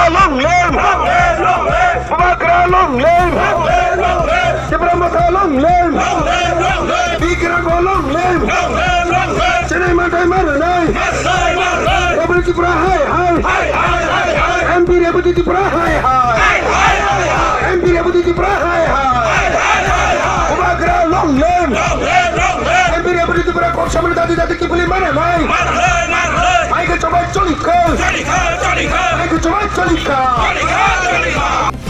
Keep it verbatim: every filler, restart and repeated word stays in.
Long live! Bubagra long live! Tipra Motha long live! Bigrang long live! Chennai manthai maranai! Rebati Tripura hai hai! M P Rebati Tripura hai hai! M P Rebati Tripura hai hai! Bubagra long live! M P Rebati Tripura kok samani dadi dadi kibuli maranai! Hai ke chobai choli khe! Hai ke chobai choli khe!